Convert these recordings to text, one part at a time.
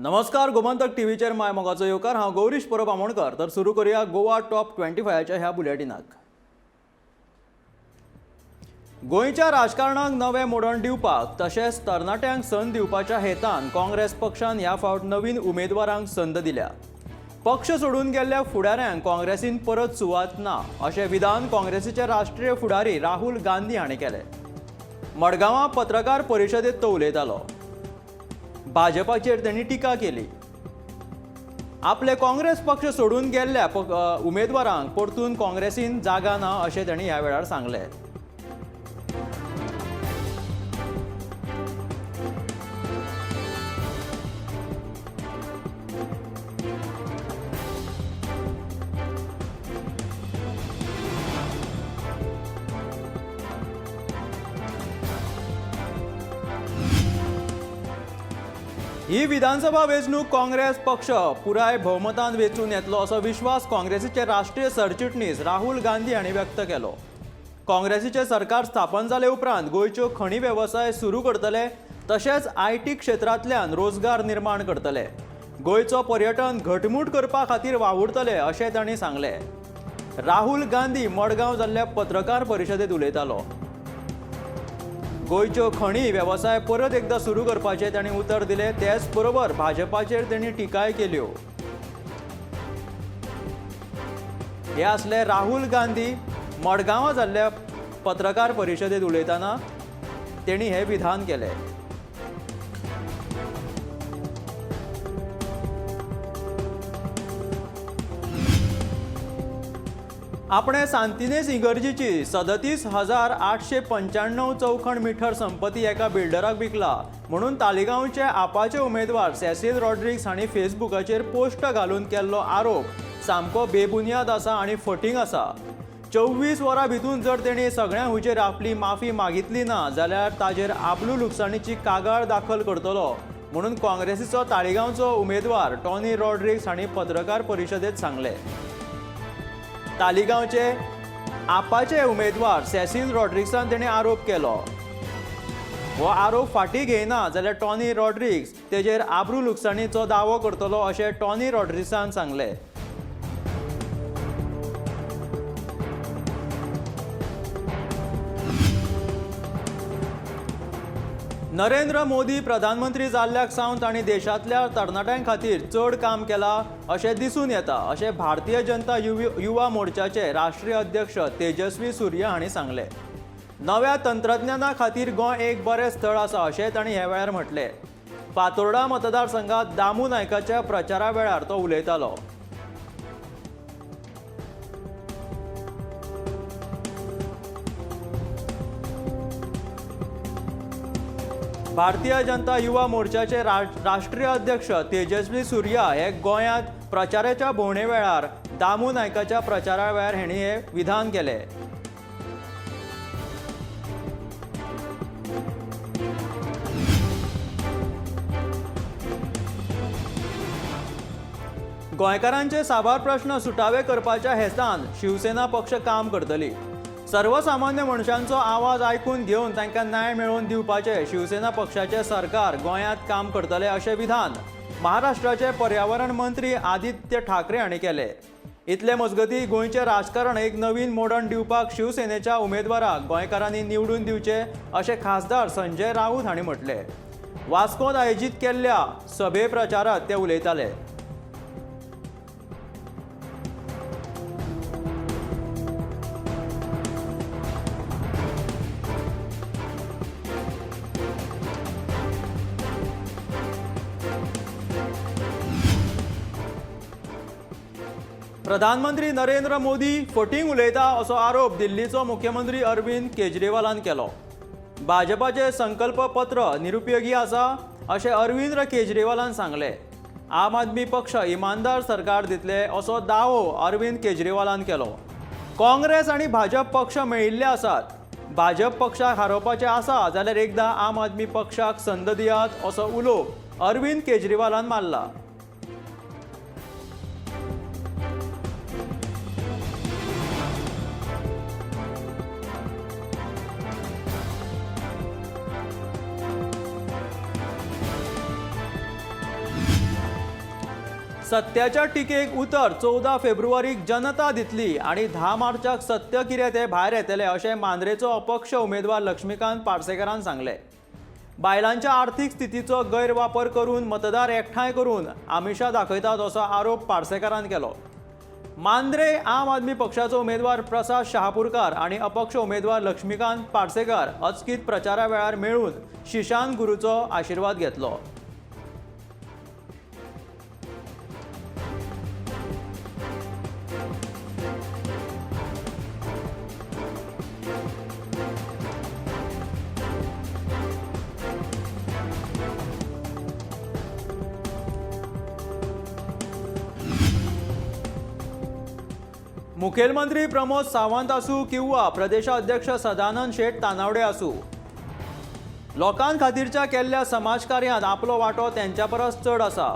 नमस्कार, गोमंतक टीव्हीचेर माय मोगाचो येवकार. हांव गौरीश परब आमोणकर. तर सुरू करूया गोवा टॉप 25च्या ह्या बुलेटिनाक. गोंयच्या राजकारणाक नवें मोडण दिवपाक तशेंच तरणाट्यांक संद दिवपाच्या हेतान काँग्रेस पक्षान ह्या फावट नवीन उमेदवारांक संद दिल्या. पक्ष सोडून गेल्ल्या फुडाऱ्यांक काँग्रेसीन परत सुवात ना अशें विधान काँग्रेसीचे राष्ट्रीय फुडारी राहुल गांधी हांणी केलें. मडगांवां पत्रकार परिशदेंत तो उलयतालो. भाजपाचेर त्यांनी टिका केली. आपले काँग्रेस पक्ष सोडून गेल्ल्या उमेदवारांक परतून काँग्रेसीन जागा ना अशें तांणी ह्या वेळार सांगलें. ही विधानसभा वेंचणूक काँग्रेस पक्ष पुराय भोवमतान वेंचून येतलो असो विश्वास काँग्रेसीचे राष्ट्रीय सरचिटणीस राहुल गांधी हांणी व्यक्त केलो. काँग्रेसीचे सरकार स्थापन जाले उपरांत गोंयच्यो खणी वेवसाय सुरू करतले तशेंच IT क्षेत्रांतल्यान रोजगार निर्माण करतले. गोंयचो पर्यटन घटमूट करपा खातीर वावुरतले अशें तांणी सांगलें. राहुल गांधी मडगांव जाल्ल्या पत्रकार परिशदेंत उलयतालो. गोंयच्यो खणी वेवसाय परत एकदा सुरू करपाचें तांणी उतर दिलें. तेच बरोबर भाजपाचेर तांणी टिकाय केल्यो. हे आसले राहुल गांधी मडगांवां जाल्ल्या पत्रकार परिशदेंत उलयतना तांणी हें विधान केलें. आपणे सांतिनेज इगर्जीची 37,895 चौखण मिटर संपत्ती एका बिल्डराक विकला म्हणून तालिगांवचे आपाचे उमेदवार सेसील रॉड्रिग्स हांणी फेसबुकाचेर पोस्ट घालून केल्लो आरोप सामको बेबुनियाद आसा आनी फटींग आसा. 24 वरां भितून जर तेणी सगळ्यां हुचेर आपली माफी मागितली ना जाल्यार ताजेर आबलू लुकसाणीची कागाळ दाखल करतलो म्हणून काँग्रेसीचो ताळिगांवचो उमेदवार टॉनी रॉड्रिग्स हांणी पत्रकार परिशदेंत सांगलें. तालिगांवचे आपाचे उमेदवार सेसील रॉड्रिग्सान तेणी आरोप केलो. हो आरोप फाटीं घेयना जाल्यार टॉनी रॉड्रिग्स तेजेर आबरू लुकसाणीचो दावो करतलो अशें टॉनी रॉड्रिग्सान सांगलें. नरेंद्र मोदी प्रधानमंत्री जाल्ल्याक सावन तांणी देशांतल्या तरणाट्यां खातीर चड काम केलां अशें दिसून येता अशें भारतीय जनता युवा मोर्चाचे राष्ट्रीय अध्यक्ष तेजस्वी सूर्या हांणी सांगलें. नव्या तंत्रज्ञाना खातीर गोंय एक बरें स्थळ आसा अशें तांणी ह्या वेळार म्हटलें. फातोर्डा मतदारसंघात दामू नायकाच्या प्रचारा वेळार तो उलयतालो. भारतीय जनता युवा मोर्चाचे राष्ट्रीय अध्यक्ष तेजस्वी सूर्या हे गोंयांत प्रचाराच्या भोंवणे वेळार दामू नायकाच्या प्रचारा वेळार हेणी हे विधान केलें. गोंयकारांचे साबार प्रश्न सुटावे करपाच्या हेतान शिवसेना पक्ष काम करतली. सर्वसामान्य मनशांचो आवाज आयकून घेवन तांकां न्याय मेळोवन दिवपाचें शिवसेना पक्षाचें सरकार गोंयांत काम करतलें अशें विधान महाराष्ट्राचे पर्यावरण मंत्री आदित्य ठाकरे हांणी केलें. इतले मजगतीं गोंयचें राजकारण एक नवीन मोडण दिवपाक शिवसेनेच्या उमेदवाराक गोंयकारांनी निवडून दिवचें अशें खासदार संजय राऊत हांणी म्हटलें. वास्कोंत आयोजीत केल्ल्या सभे प्रचारांत ते उलयताले. प्रधानमंत्री नरेंद्र मोदी फटींग उलयता असो आरोप दिल्लीचो मुख्यमंत्री अरविंद केजरीवालान केलो. भाजपाचे संकल्प पत्र निरुपयोगी आसा अशें अरविंद केजरीवालान सांगलें. आम आदमी पक्ष इमानदार सरकार दितले असो दावो अरविंद केजरीवालान केलो. काँग्रेस आनी भाजप पक्ष मेळिल्ले आसात. भाजप पक्षाक हारोवपाचें आसा जाल्यार एकदां आम आदमी पक्षाक संद दियात असो उलो अरविंद केजरीवालान मारला. सत्याच्या टिकेक उतर 14 फेब्रुवारीक जनता दितली आनी 10 मार्चाक सत्य कितें तें भायर येतलें अशें मांद्रेचो अपक्ष उमेदवार लक्ष्मीकांत पार्सेकारान सांगलें. बायलांच्या आर्थीक स्थितीचो गैरवापर करून मतदार एकठांय करून आमिषां दाखयतात असो आरोप पार्सेकारान केलो. मांद्रे आम आदमी पक्षाचो उमेदवार प्रसाद शहापूरकार आनी अपक्ष उमेदवार लक्ष्मीकांत पार्सेकार अचकीत प्रचारा वेळार मेळून शिशान गुरूचो आशिर्वाद घेतलो. मुखेलमंत्री प्रमोद सावंत आसूं किंवा प्रदेशाध्यक्ष सदानंद शेट तानावडे आसूं, लोकां खातीरच्या केल्ल्या समाजकार्यांत आपलो वांटो तेंच्या परस चड आसा.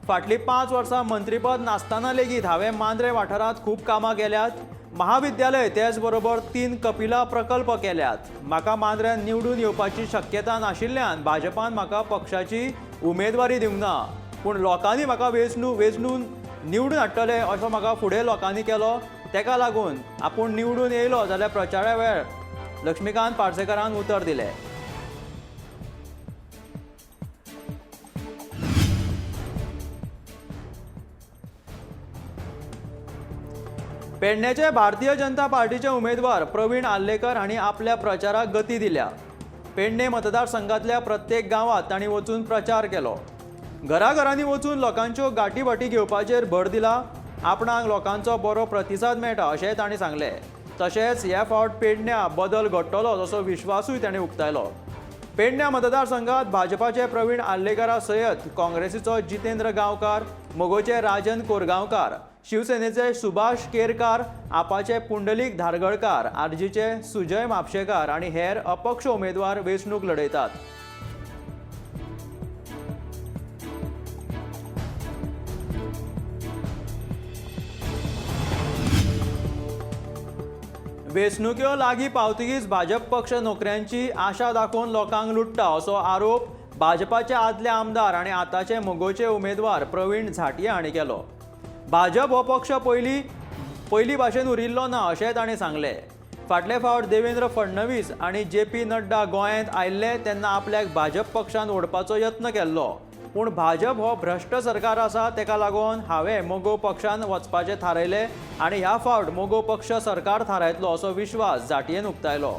फाटलीं 5 वर्सां मंत्रीपद नासतना लेगीत हांवें मांद्रे वाठारांत खूब कामां केल्यात. महाविद्यालय तेच बरोबर 3 कपिला प्रकल्प केल्यात. म्हाका मांद्र्यान निवडून येवपाची शक्यता नाशिल्ल्यान भाजपान म्हाका पक्षाची उमेदवारी दिवंक ना, पूण लोकांनी म्हाका वेंचणून निवडून हाडटले असो म्हाका फुडें लोकांनी केलो. तेका लागून आपूण निवडून येयलो जाल्यार प्रचारा वेळार लक्ष्मीकांत पार्सेकारान उतर दिलें. पेडण्याचे भारतीय जनता पार्टीचे उमेदवार प्रवीण आर्लेकर हांणी आपल्या प्रचाराक गती दिल्या. पेडणे मतदारसंघातल्या प्रत्येक गांवांत तांणी वचून प्रचार केलो. घराघरांनी वचून लोकांच्यो गांठी-बाटी घेवपाचेर भर दिला. आपणाक लोकांचो बरो प्रतिसाद मेळटा अशेंय तांणी सांगलें. तशेंच हे फावट पेडण्यां बदल घडटलो असो विश्वासूय तांणी उक्तायलो. पेडण्यां मतदारसंघात भाजपाचे प्रवीण आर्लेकरा सयत काँग्रेसीचो जितेंद्र गांवकार, मगोचे राजन कोरगांवकार, शिवसेनेचे सुभाष केरकार, आपाचे पुंडलीक धारगळकार, आरजीचे सुजय म्हापशेकार आनी हेर अपक्ष उमेदवार वेंचणूक लढयतात. वेंचणुक्यो लागीं पावतकीच भाजप पक्ष नोकऱ्यांची आशा दाखोवन लोकांक लुट्टा असो आरोप भाजपाचे आदले आमदार आनी आतांचे मगोचे उमेदवार प्रवीण झांट्ये हांणी केलो. भाजप हो पक्ष पयलीं भाशेन उरिल्लो ना अशेंय तांणी सांगलें. फाटले फावट देवेंद्र फडणवीस आनी जे पी नड्डा गोंयांत आयिल्ले तेन्ना आपल्याक भाजप पक्षान ओडपाचो यत्न केल्लो, पूण भाजप हो भ्रश्ट सरकार आसा तेका लागून हांवें मगो पक्षान वचपाचें थारायलें आनी ह्या फावट मगो पक्ष सरकार थारायतलो असो विश्वास झांट्येन उक्तायलो.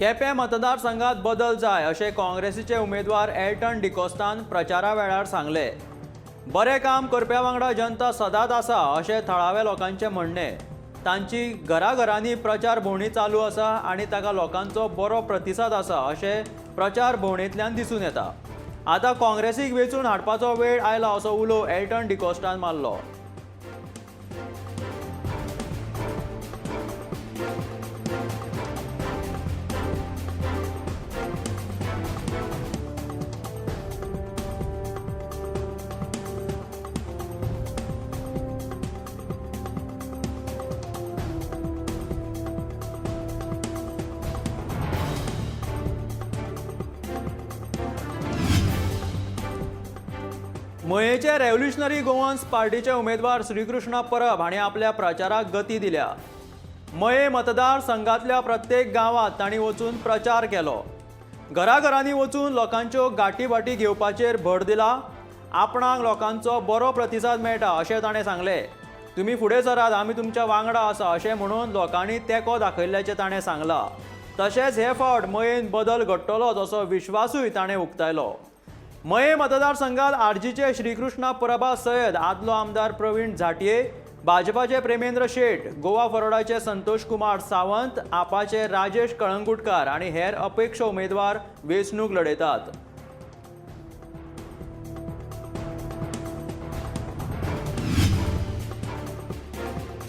केपें मतदारसंघात बदल जाय अशें काँग्रेसीचे उमेदवार एल्टन डिकोस्तान प्रचारा वेळार सांगलें. बरें काम करप्या वांगडा जनता सदांच आसा अशें थळाव्या लोकांचें म्हणणें. तांची घराघरांनी प्रचार भोंवडी चालू आसा आनी ताका लोकांचो बरो प्रतिसाद आसा अशें प्रचार भोंवडेंतल्यान दिसून येता. आतां काँग्रेसीक वेंचून हाडपाचो वेळ आयला असो उलो एल्टन डिकोस्टान मारलो. मयेचे रेव्होल्युशनरी गोवन्स पार्टीचे उमेदवार श्रीकृष्ण परब हांणी आपल्या प्रचाराक गती दिल्या. मये मतदारसंघातल्या प्रत्येक गांवांत तांणी वचून प्रचार केलो. घराघरांनी वचून लोकांच्यो गांठी-बाटी घेवपाचेर भर दिला. आपणाक लोकांचो बरो प्रतिसाद मेळटा अशें ताणें सांगलें. तुमी फुडें सरात, आमी तुमच्या वांगडा आसा अशें म्हणून लोकांनी तेंको दाखयल्ल्याचें ताणें सांगलां. तशेंच हे फावट मयेन बदल घडटलोच असो विश्वासूय ताणें उक्तायलो. मये मतदारसंघात आरजीचे श्रीकृष्ण परबा सयत आदलो आमदार प्रवीण झांट्ये, भाजपाचे प्रेमेंद्र शेट, गोवा फॉरवर्डाचे संतोष कुमार सावंत, आपाचे राजेश कळंगुटकार आनी हेर अपेक्ष उमेदवार वेंचणूक लढयतात.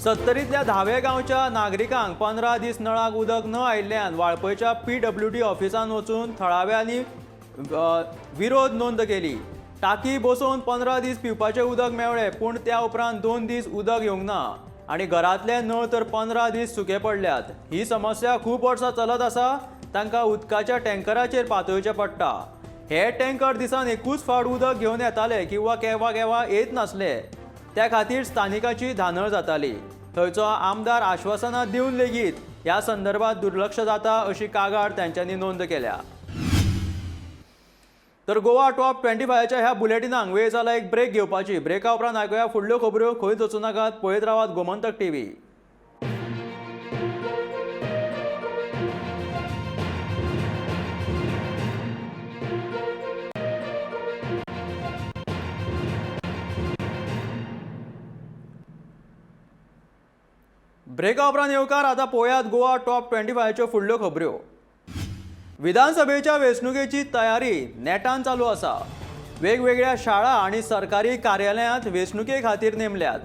सत्तरींतल्या धावे गांवच्या नागरिकांक 15 दीस नळाक उदक न आयिल्ल्यान वाळपयच्या पीडब्ल्यूडी ऑफिसांत वचून थळाव्यांनी विरोध नोंद केली. टाकी बसोवन 15 दीस पिवपाचें उदक मेळ्ळें, पूण त्या उपरांत 2 दीस उदक येवंक ना आनी घरांतले नळ तर 15 दीस सुके पडल्यात. ही समस्या खूब वर्सां चलत आसा. तांकां उदकाच्या टँकराचेर पातळचें पडटा. हे टँकर दिसान एकूच फावट उदक घेवन येताले किंवा केवा केवा येत नासले. त्या खातीर स्थानिकाची धानळ जाताली. थंयचो आमदार आश्वासनां दिवन लेगीत ह्या संदर्भात दुर्लक्ष जाता अशी कागाळ तांच्यांनी नोंद केल्या. तर गोवा टॉप 25च्या ह्या बुलेटिनाक वेळ जाला एक ब्रेक घेवपाची. ब्रेका उपरांत आयकुया फुडल्यो खबऱ्यो. खंयच वचूं नाकात, पळयत रावात गोमंतक टीव्ही. ब्रेका उपरांत येवकार. आतां पळोवयात गोवा टॉप 25च्यो फुडल्यो खबऱ्यो. विधानसभेच्या वेंचणुकेची तयारी नेटान चालू आसा. वेगवेगळ्या शाळा आनी सरकारी कार्यालयांत वेंचणुके खातीर नेमल्यात.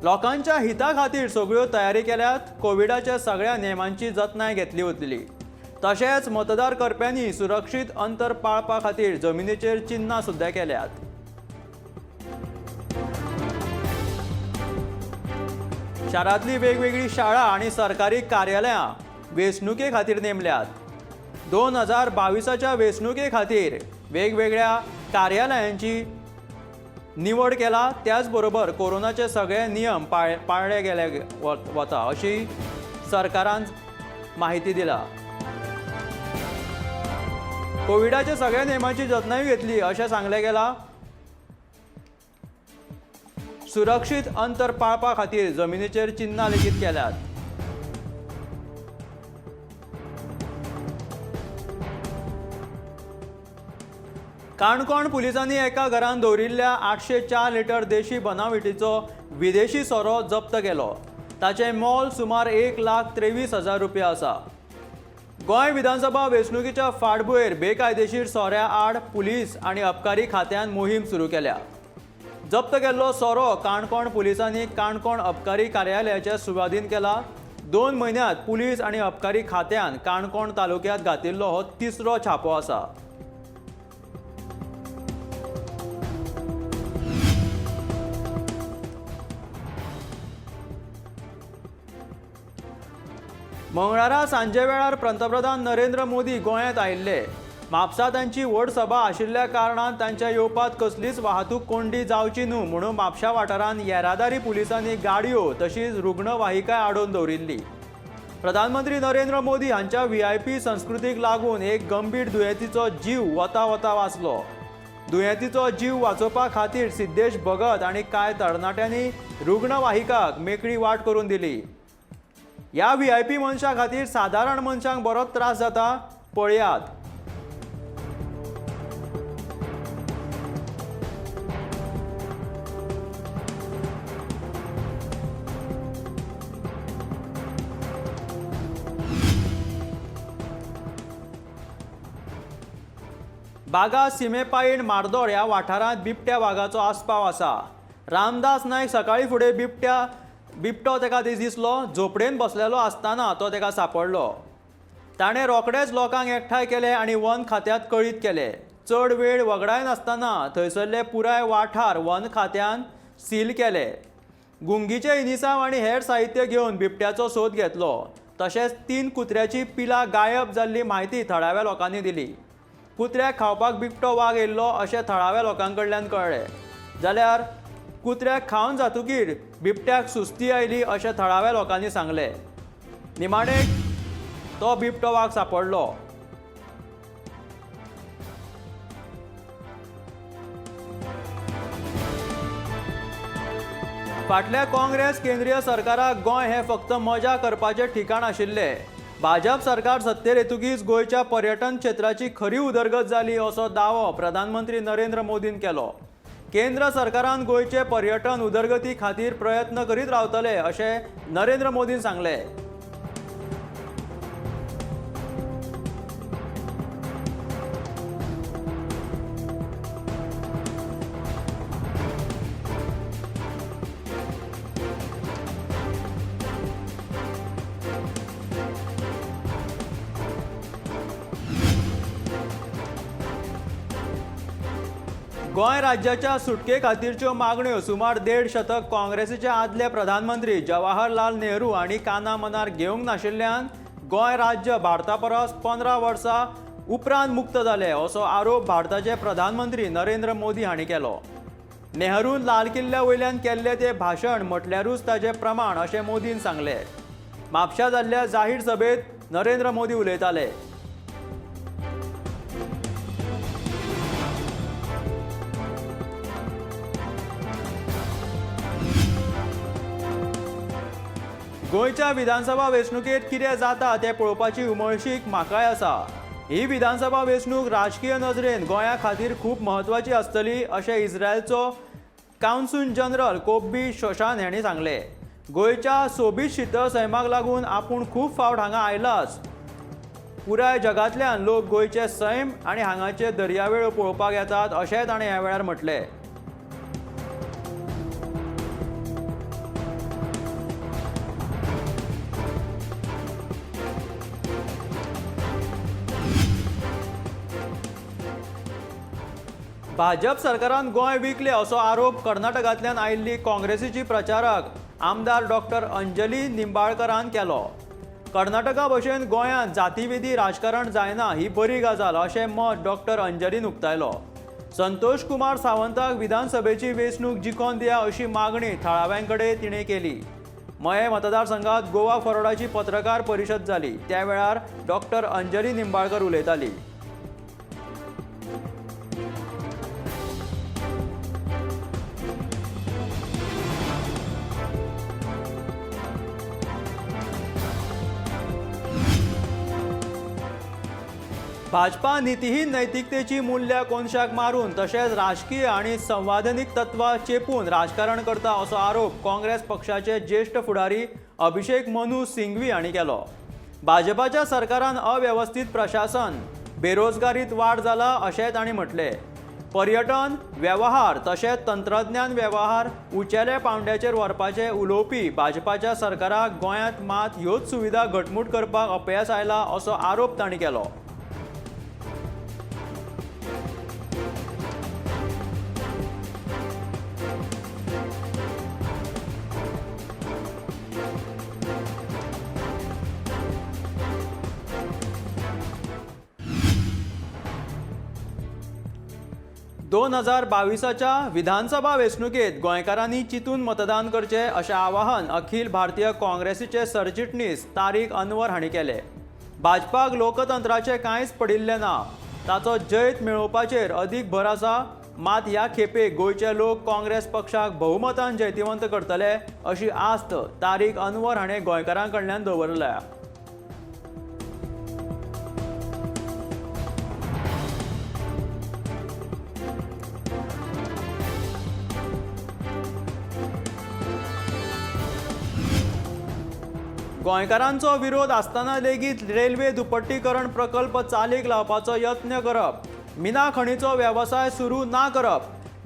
लोकांच्या हिता खातीर सगळ्यो तयारी केल्यात. कोविडाच्या सगळ्या नेमांची जतनाय घेतली वतली. तशेंच मतदार करप्यांनी सुरक्षीत अंतर पाळपा खातीर जमिनीचेर चिन्हां सुद्दां केल्यात. शारांतली वेगवेगळी शाळा आनी सरकारी कार्यालयां वेंचणुके खातीर नेमल्यात. 2022च्या वेंचणुके खातीर वेगवेगळ्या कार्यालयांची निवड केला. त्याचबरोबर कोरोनाचे सगळे नियम पाळले गेले वता अशी सरकारान माहिती दिला. कोविडाच्या सगळ्या नेमांची जतनाय घेतली अशें सांगलें गेलां. सुरक्षीत अंतर पाळपा खातीर जमिनीचेर चिन्हां लेगीत केल्यात. काणकोण पुलिसांनी एका घरान दवरिल्ल्या 804 लिटर देशी बनावटीचो विदेशी सोरो जप्त केलो. ताचें मोल सुमार 1,23,000 रुपया आसा. गोंय विधानसभा वेंचणुकेच्या फाटभुंयेर बेकायदेशीर सोऱ्या आड पुलीस आनी अबकारी खात्यान मोहीम सुरू केल्या. जप्त केल्लो सोरो काणकोण पुलिसांनी काणकोण अबकारी कार्यालयाच्या सुवादीन केला. 2 म्हयन्यांत पुलीस आनी अबकारी खात्यान काणकोण तालुक्यांत घातिल्लो हो तिसरो छापो आसा. मंगळारा सांजे वेळार पंतप्रधान नरेंद्र मोदी गोंयांत आयिल्ले. म्हापसा तांची व्हड सभा आशिल्ल्या कारणान तांच्या येवपांत कसलीच वाहतूक कोंडी जावची न्हू म्हणून म्हापशा वाठारांत येरादारी पुलिसांनी गाडयो तशीच रुग्णवाहिकाय आडोवन दवरिल्ली. प्रधानमंत्री नरेंद्र मोदी हांच्या VIP संस्कृतीक लागून एक गंभीर दुयेंतीचो जीव वता वता वाचलो. दुयेंतीचो जीव वाचोवपा खातीर सिद्धेश भगत आनी कांय तरणाट्यांनी रुग्णवाहिकाक मेकळी वाट करून दिली. ह्या VIP मनशां खातीर सादारण मनशांक बरोच त्रास जाता, पळयात. बागा सिमेपायण मार्दोळ ह्या वाठारांत बिबट्या वागाचो आस्पाव आसा. रामदास नायक सकाळी फुडें बिबटो ताका दिसलो. झोपडेन बसलेलो आसतना तो ताका सांपडलो. ताणें रोखडेच लोकांक एकठांय केले आनी वन खात्यांत कळीत केले. चड वेळ वगडायनासतना थंयसरले पुराय वाठार वन खात्यान सील केले. गुंगीचे इनिसांव आनी हेर साहित्य घेवन बिबट्याचो सोद घेतलो. तशेंच 3 कुत्र्याची पिलां गायब जाल्ली म्हायती थळाव्या लोकांनी दिली. कुत्र्याक खावपाक बिबटो वाग येयल्लो अशें थळाव्या लोकां कडल्यान कळ्ळें. जाल्यार कुत्र्याक खावन जातकीर बिबट्याक सुस्ती आयली अशें थळाव्या लोकांनी सांगलें. निमाणें तो बिबटो वाग सांपडलो. फाटल्या काँग्रेस केंद्रीय सरकाराक गोंय हें फक्त मजा करपाचें ठिकाण आशिल्लें. भाजप सरकार सत्तेर येतकीच गोंयच्या पर्यटन क्षेत्राची खरी उदरगत जाली असो दावो प्रधानमंत्री नरेंद्र मोदीन केलो. केंद्र सरकारान गोंयचे पर्यटन उदरगती खातीर प्रयत्न करीत रावतले अशें नरेंद्र मोदीन सांगलें. गोंय राज्याच्या सुटके खातीरच्यो मागण्यो सुमार 1.5 शतक काँग्रेसीचे आदले प्रधानमंत्री जवाहरलाल नेहरू हांणी काना मनार घेवंक नाशिल्ल्यान गोंय राज्य भारता परस 15 वर्सां उपरांत मुक्त जालें असो आरोप भारताचे प्रधानमंत्री नरेंद्र मोदी हांणी केलो. नेहरून लाल किल्ल्या वयल्यान केल्लें तें भाशण म्हटल्यारूच ताचें प्रमाण अशें मोदीन सांगलें. म्हापशा जाल्ल्या जाहीर सभेंत नरेंद्र मोदी उलयताले. गोंयच्या विधानसभा वेंचणुकेंत कितें जाता तें पळोवपाची उमळशीक म्हाकाय आसा. ही विधानसभा वेंचणूक राजकीय नजरेन गोंया खातीर खूब म्हत्वाची आसतली अशें इस्रायलचो कावन्सूल जनरल कोब्बी शोशान हांणी सांगलें. गोंयच्या सोबीत शीतळ सैमाक लागून आपूण खूब फावट हांगा आयलाच. पुराय जगांतल्यान लोक गोंयचे सैम आनी हांगाचे दर्यावेळो पळोवपाक येतात अशेंय ताणें ह्या वेळार म्हटलें. भाजप सरकारान गोंय विकलें असो आरोप कर्नाटकांतल्यान आयिल्ली काँग्रेसीची प्रचारक आमदार डॉक्टर अंजली निंबाळकरान केलो. कर्नाटका भशेन गोंयांत जातीविधी राजकारण जायना ही बरी गजाल अशें मत डॉक्टर अंजलीन उक्तायलो. संतोष कुमार सावंताक विधानसभेची वेंचणूक जिखोवन दिया अशी मागणी थळाव्यां कडेन तिणें केली. मयें मतदारसंघात गोवा फॉरवर्डाची पत्रकार परिशद जाली त्या वेळार डॉक्टर अंजली निंबाळकर उलयताली. भाजपा नितीहीन नैतिकतेची मूल्यां कोनशाक मारून तशेंच राजकीय आनी संवादनीक तत्वां चेपून राजकारण करता असो आरोप काँग्रेस पक्षाचे ज्येश्ठ फुडारी अभिषेक मनु सिंघवी हांणी केलो. भाजपाच्या सरकारान अवेवस्थीत प्रशासन, बेरोजगारीत वाड जाला अशेंय तांणी म्हटलें. पर्यटन वेव्हार तशेंच तंत्रज्ञान वेव्हार उंचेल्या पांवड्याचेर व्हरपाचें उलोवपी भाजपाच्या सरकाराक गोंयांत मात ह्योच सुविधा घटमूट करपाक अपयस आयला असो आरोप तांणी केलो. दोन 2022च्या विधानसभा वेंचणुकेत गोंयकारांनी चिंतून मतदान करचें अशें आवाहन अखिल भारतीय काँग्रेसीचे सरचिटणीस तारीक अनवर हांणी केलें. भाजपाक लोकतंत्राचें कांयच पडिल्लें ना, ताचो जैत मेळोवपाचेर अदीक भर आसा. मात ह्या खेपे गोंयचे लोक काँग्रेस पक्षाक बहुमतान जैतिवंत करतले अशी आस्त तारीक अनवर हाणें गोंयकारां कडल्यान दवरल्या. गोंयकारांचो विरोध आसतना लेगीत रेल्वे दुपट्टीकरण प्रकल्प चालीक लावपाचो यत्न करप, मिना खणीचो वेवसाय सुरू ना करप,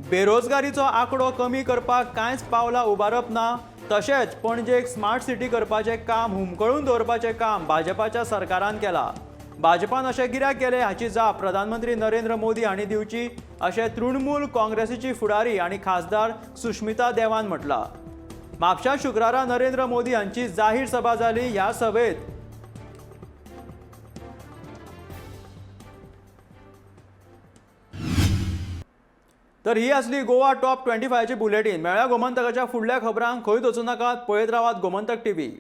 बेरोजगारीचो आंकडो कमी करपाक कांयच पावलां उबारप ना, तशेंच पणजेक स्मार्ट सिटी करपाचें काम हुमकळून दवरपाचें काम भाजपाच्या सरकारान केलां. भाजपान अशें कित्याक केलें हाची जाप प्रधानमंत्री नरेंद्र मोदी हांणी दिवची अशें तृणमूल काँग्रेसीची फुडारी आनी खासदार सुष्मिता देवान म्हटलां. म्हापशा शुक्रारा नरेंद्र मोदी हांची जाहीर सभा जाली. ह्या सभेत तर ही आसली गोवा टॉप 25ची बुलेटीन. मेळ्या गोमंतकाच्या फुडल्या खबरांक खंयच वचूं नाकात, पळयत रावात गोमंतक टीव्ही.